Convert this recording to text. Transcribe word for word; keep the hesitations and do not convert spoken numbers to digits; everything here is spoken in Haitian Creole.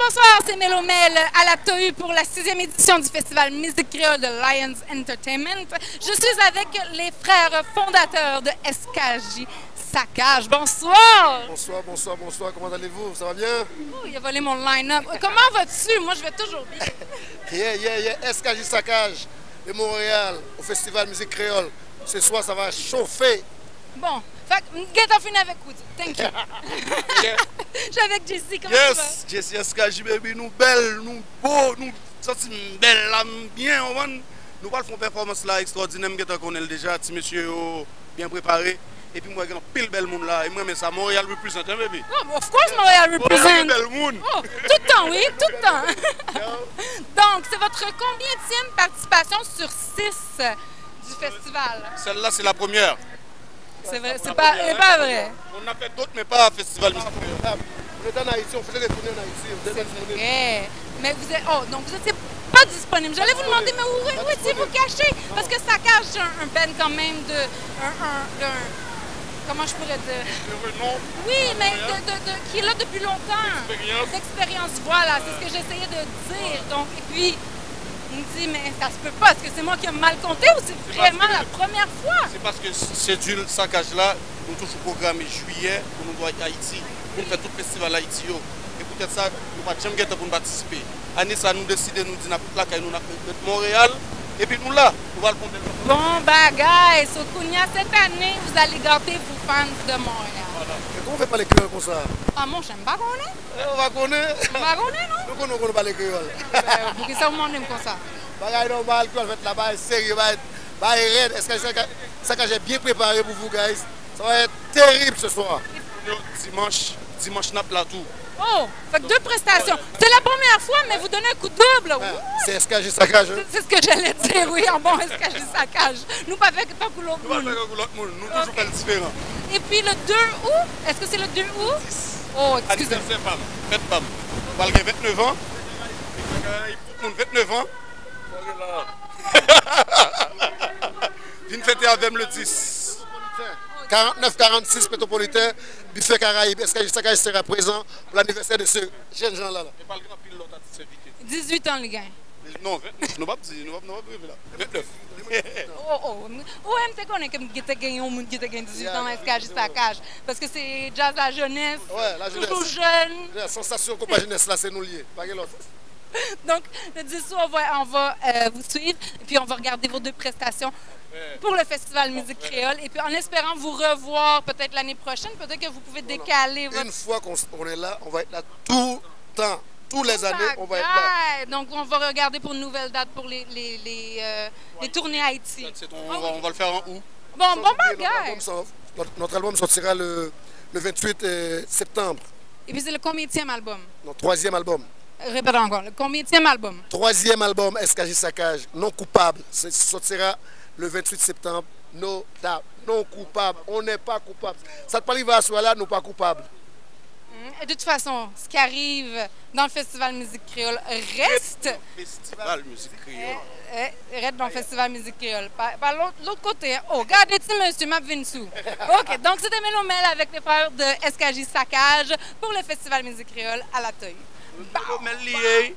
Bonsoir, c'est Mélomel à la Tohu pour la sixième édition du Festival Musique Créole de Lions Entertainment. Je suis avec les frères fondateurs de S K J Saccage. Bonsoir! Bonsoir, bonsoir, bonsoir. Comment allez-vous? Ça va bien? Oh, il a volé mon line-up. Comment vas-tu? Moi, je vais toujours bien. Yeah, yeah, yeah. S K J Saccage de Montréal au Festival Musique Créole. Ce soir, ça va chauffer. Bon, fèk m gentan fini avec Woody. Thank you. Je suis avec Jesse, comment tu vas? Yes, Jesse S K J, baby, nou bèl, nou bo, nou santi m bèl la, m byen, w konprann? Nou pral fè yon pèfòmans la ekstwòdinè, m gentan konnen l deja, ti mesye yo byen prepare. Epi m wè gen anpil bèl moun la, e m renmen sa. Montréal represent, hein, baby? Oh, of course, Montréal represent. Montréal bèl moun. Oh, tout tan, wi, tout tan. Donc, c'est votre combienième participation sur six du festival? Celle-là, c'est la première. C'est vrai, c'est pas, c'est pas vrai. On a fait d'autres, mais pas Festival Musique Créole. On est en Haïti, on faisait des tournées en Haïti, on était disponible. C'est vrai. Mais vous êtes, oh, donc vous étiez pas disponible. J'allais vous demander, mais où, où étiez-vous caché? Parce que Saccage, c'est un, un band quand même de, un, un, d'un, comment je pourrais dire? De renom. Oui, mais de, de, de, qui est là depuis longtemps. D'expérience. D'expérience, voilà, c'est ce que j'essayais de dire. Donc, et puis, m di, mais ça se peut pas, est-ce que c'est moi qui ai mal compté ou c'est vraiment la première fois? Se paske Sedil Sakaj la, nou toujou pwograme jiyè pou nou dwe Ayiti, pou nou fè tout festival Ayiti yo. E poutèt sa, nou pa t janm gen tan pou nou patisipe. Ane sa, nou deside, nou di n ap ret lakay nou, n ap ret Monreyal, epi nou la, nou pral fè yon bèl pèfòmans. Bon bagay! So, kounye a, cette année, vous allez gâter vos fans de Montréal. Voilà. E kòman w fè pale kreyòl konsa? Ah, monchè, m pa konnen. Eh, ou pa konnen? M pa konnen, non. Nou konnen, ou konnen pale kreyòl. Eh, poukisa ou mande m konsa? Bagay nòmal ki pral fèt la, bagay serye, bagay, bagay rèd. Est-ce que ça, ça, ça, j'ai bien préparé pour vous, guys? Ça va être terrible ce soir. Dimanch, dimanch n ap la tou. Oh, fèk de prestations. C'est la première fois, mais vous donnez un coup double. Ah, c'est S K J Sakaj, hein? C'est, c'est ce que j'allais dire, oui, en bon S K J Sakaj. Nou pa fè tankou lòt moun. Nou pa fè tankou lòt moun. Nou toujou fè l diferan. Et puis le deux août, est-ce que c'est le deux août? Oh, excusez-moi. Anivèsè pa m, fèt pa m. Pral gen vennèf an. Tout moun vennèf an. Vin fete avè m le dis. Karantnèf karannsis Métropolitain, Buffet Caraïbe, S K J Sakaj sera présent pour l'anniversaire de ce jeune gens-là, là. E pral gen anpil lòt atis envite. Dizuit an li gen. Non, vennèf, nou p ap di, nou p ap, nou p ap rive la. Vennèf. Oh, oh, m-, ou wè, m te konnen ke m te gen yon moun ki te gen dizuit an nan S K J Sakaj. Paske se djaz lajenès, toujou jèn. Sansasyon konpa jenès la, se nou l ye. Pa gen lòt. Donc, le dix août, on va, on va, euh, vous suivre, et puis on va regarder vos deux prestations pour le Festival Musique Créole, et puis en espérant vous revoir peut-être l'année prochaine, peut-être que vous pouvez décaler votre... Une fois qu'on s-, on est là, on va être là tout le temps. Tous les années, on va être là. Bon bagay. Donc, on va regarder pour une nouvelle date pour les, les, les, euh, les tournées Haïti. On va, on va le faire en août. Bon, bon bagay. Notre, notre album sortira le, le vingt-huit, euh, septembre. Et puis c'est le combienième album? Non, troisième album. Répète encore, le combienième album? Troisième album, S K J Sakaj, Non Coupable. C'est, sortira le vingt-huit septembre. No doubt. Non Coupable. On n'est pas coupable. Sa k pral rive aswè la, nou pa koupab. Mhm. Et de toute façon, ce qui arrive dans le Festival Musique Créole reste. Festival Musique Créole. Eh, eh, rèd nan Festival Mizik Kreyòl. Pa, pa lòt, lòt kote, hein. Oh, gade ti mesye, m ap vin sou. Ok, donc c'était Mélomel avec les frères de S K J Sakaj pour le Festival Musique Créole à la Toy. Mélomel li ye.